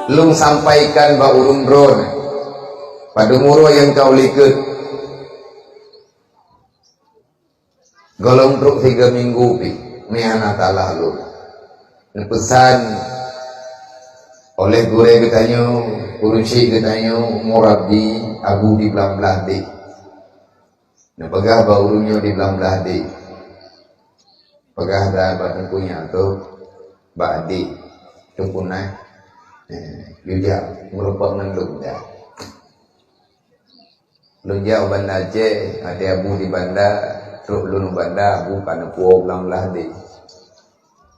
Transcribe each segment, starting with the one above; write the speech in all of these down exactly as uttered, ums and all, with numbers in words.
Lôn sampaikan bak ureuëng droeneuh, padum uroe nyang ka u likot, gohlom trok siga minggu pih, meuhana salah lôn. Neupeusan oleh gurée geutanyoe, ureuëng syik geutanyoe, murabbi, Abu di Blang Blahdeh. Neupeugah bak ureuëng nyoe di Blang Blahdeh. Peugah dah bak teungku nyan tu, bak adik teungku nyan. Eh, yue jak meurumpok ngon lôn dah. Lôn jak u Banda Aceh, até Abu di Banda, trok lôn u Banda, Abu ka neupuwoe u Blang Blahdeh.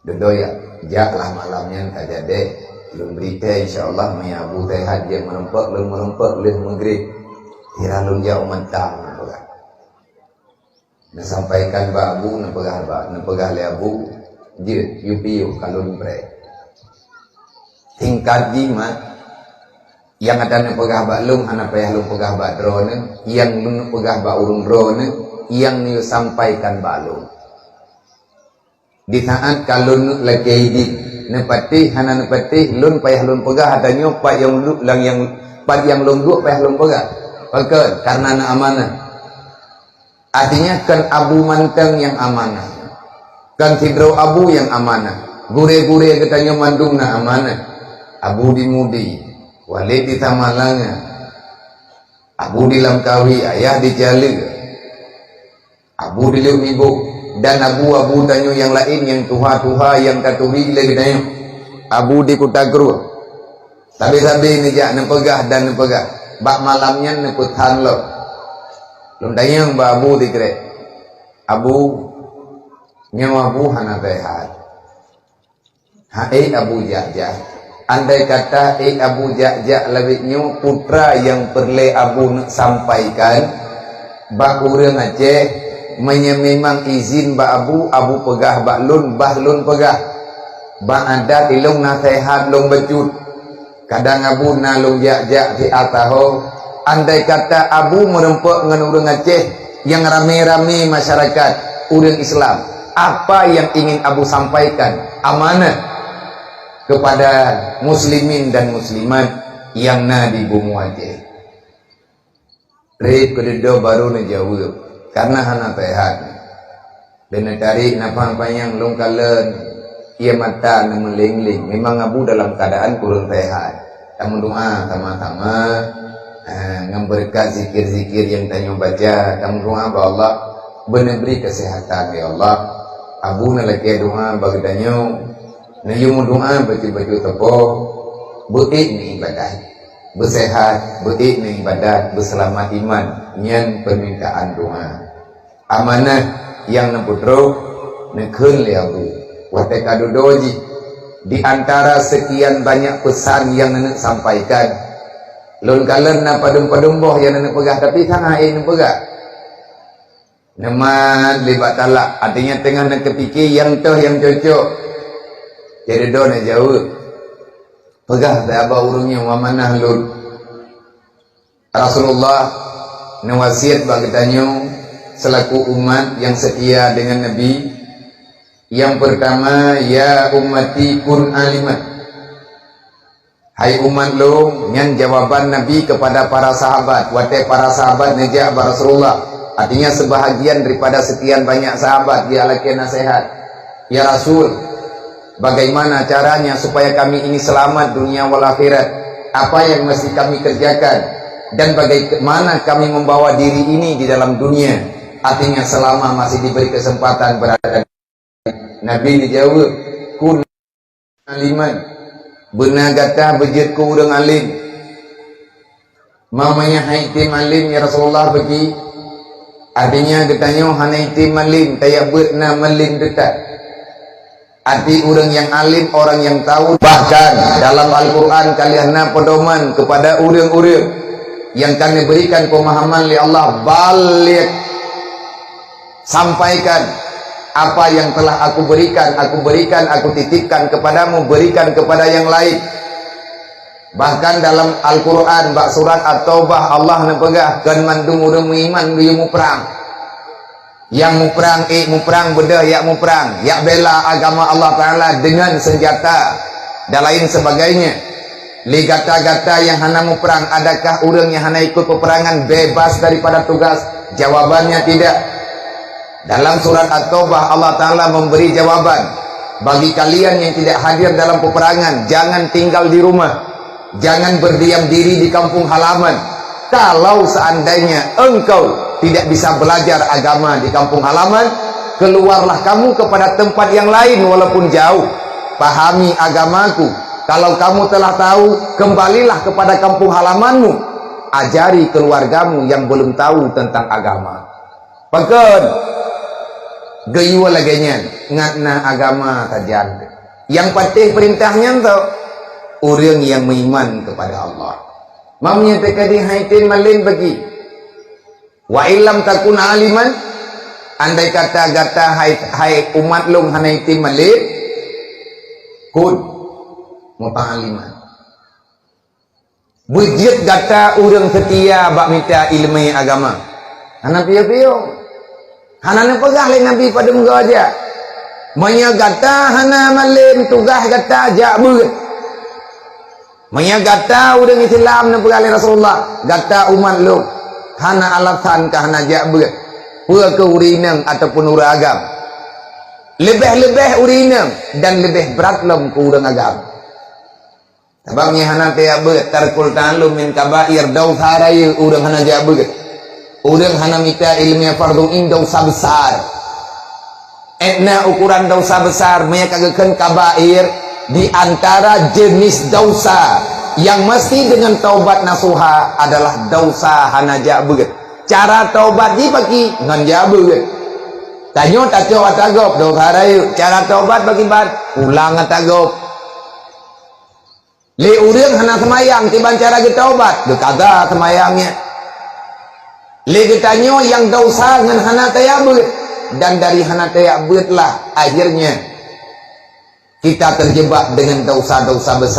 Dudoe jak, jak lah malam nyan ka jadeh. Lôn bri thée, insya Allah, meunyo Abu sehat jeuet meurumpok, lôn meurumpok lheueh meugrib. Sira lôn jak u Matang, neupeugah. Neusampaikan bak Abu, neupeugah bak, neupeugah lé Abu, jeuet, yue piôh ka lôn preh. Singkat jih mat, nyang ata neupeugah bak lôn hana payah lôn peugah bak droeneuh, nyang lôn peugah bak ureuëng droeneuh, nyang neuyue sampaikan bak lôn. Di saat ka lôn neuk lakée idin, neupatéh hana neupatéh, lôn payah lôn peugah ata nyoe pat nyang lu-, lam nyang, pat nyang lôn duek payah lôn peugah. Pakon? Kareuna na amanah. Artinya, kon Abu mantong nyang amanah. Kon sidroe Abu nyang amanah. Gurée-gurée geutanyoe mandum na amanah. Abu di Mudi, Walid di Samalanga, Abu di Lamkawi, Ayah di Cialeu, Abu di Leumiboh, dan abu-abu tanyoe nyang laén nyang tuha-tuha nyang taturi lé geutanyoe. Abu di Kuta Krueng. Sabe-sabe neujak neupeugah dan neupeugah. Bak malam nyan neupeusan lom. Lôn tanyong bak Abu sikrek, "Abu, nyoe Abu hana sehat." "Hai Abu jak-jak, andai kata hai Abu jak-jak lawét nyoe putra nyang peureulée Abu neuk sampaikan bak ureuëng Aceh, meunyoe memang izin bak Abu, Abu peugah bak lôn, bah lôn peugah. Bak adat ilong naseuhat lôn bacut. Kadang Abu na lôn jak-jak siat saho, andai kata Abu meurumpok ngon ureuëng Aceh nyang ramé-ramé masyarakat ureuëng Islam, apa yang ingin Abu sampaikan amanah kepada muslimin dan muslimat nyang na di bumoe Aceh?" Treb keu dudoe barô neujaweueb, kareuna hana sehat. Lé neutarek nafah panyang lôn kalon, ie mata neumeuléng-léng. Memang Abu dalam keuadaan kureueng sehat. Tameudoá sama-sama, eh, ngon beureukat zikir-zikir nyang tanyoe baca, tameudoá bak Allah, beuneubri keuseuhatan, ya Allah. Abu neulakée doá bak geutanyoe, neuyue meudoá bacut-bacut sapo, beuék neuibadat. Beuseuhat, beuék neuibadat, beuseulamat iman, nyan peumintaan doá. Amanah nyang neupeutrok, neukheun lé Abu. Watée ka dudoe jih, di antara seukian banyak peusan nyang neuneuk sampaikan, lôn kalon na padum-padum boh nyang neuneuk peugah, tapi sangat ék neupeugah. Neumat lé bak talak, artinya teungoh neukeupike nyang toh nyang cocok. Jadi, dudoe neujaweueb. Peugah sahabat ureuëng nyoe, "Amanah lôn." Rasulullah neuwasiet bak geutanyoe seulaku umat nyang seutia deungon Nabi, nyang peurtama, "Ya ummati kun aliman." Hai umat lôn, nyan jawaban Nabi keupada para sahabat, watée para sahabat neujak bak Rasulullah. Artinya, seubahagian daripada seukian banyak sahabat geulakée naseuhat, "Ya Rasul, bagaimana caranya supaya kami ini selamat dunia wal akhirat? Apa yang mesti kami kerjakan? Dan bagaimana kami membawa diri ini di dalam dunia?" Artinya, selama masih diberi kesempatan berada Nabi neujaweueb, "Kun aliman." Beuna gata beujeuet keu ureuëng alim. Meunyoe hana item alim, ya Rasulullah, bagi. Artinya, geutanyoe hana item alim, tajak beuet na malim teutab. Arti ureuëng nyang alim, orang yang tahu. Bahkan dalam Al-Quran ka lheueh na pedoman kepada ureuëng-ureuëng nyang ka neuberikan pemahaman lé Allah, "Baligh." Sampaikan apa yang telah Aku berikan, Aku berikan, Aku titipkan kepadamu, berikan kepada yang lain. Bahkan dalam Al-Quran, bak surat At-Taubah, Allah neupeugah, "Kon mandum ureuëng meuiman geuyue muprang." Nyang muprang, ék muprang, beudôh jak muprang, jak bela agama Allah Taala dengan senjata dan lain sebagainya. Lé gata-gata nyang hana muprang, adakah ureuëng nyang hana ikut peperangan bebas daripada tugas? Jawabannya tidak. Dalam surat At-Taubah, Allah Ta'ala memberi jawaban, "Bagi kalian yang tidak hadir dalam peperangan, jangan tinggal di rumah. Jangan berdiam diri di kampung halaman. Kalau seandainya engkau tidak bisa belajar agama di kampung halaman, keluarlah kamu kepada tempat yang lain walaupun jauh. Pahami agamaku. Kalau kamu telah tahu, kembalilah kepada kampung halamanmu. Ajari keluargamu yang belum tahu tentang agama." Pakon? Geuyue lagée nyan, ngat na agama sajan. Nyang patéh peurintah nyan tu, ureuëng nyang meuiman kepada Allah. Mam nyan teuka di hai tem malem bagi. "Wa illam takun aliman," andai kata gata hai, hai umat lôn hana item malem, kun muta'aliman. Beujeuet gata ureuëng seutia bak mita iéleumé agama. Hana piôh-piôh. Hana neupeugah lé Nabi padum goe jak. Meunyoe gata hana malem tugaih gata jak beuet. Meunyoe gata ureuëng Islam neupeugah lé Rasulullah, gata umat lôn, hana alasan ka hana jak beuet. Peue keu ureuëng inong ataupun ureuëng agam. Leubeh-leubeh ureuëng inong dan leubeh brat lom keu ureuëng agam. Sabab nyang hana tajak beuet, tarkul ta'allum min kabair, desya rayeuk ureuëng hana jak beuet. Ureuëng hana mita iéleumé fardhu ain desya besar. Etna ukuran desya besar, meunyoe ka geukheun kabair, di antara jenis desya nyang mesti deungon taubat nasuha adalah desya hana jak beuet. Cara taubat jih bagi ngon jak beuet. Tanyoe tacok ata gob desya rayeuk, cara taubat bagi ban pulang ata gob. Lé ureuëng hana seumayang kiban cara geutaubat, geukaza seumayang nyan. Lé geutanyoe nyang desya ngon hana tajak beuet, dan dari hana tajak beuet lah akhirnya kita terjebak dengan desya-desya besar.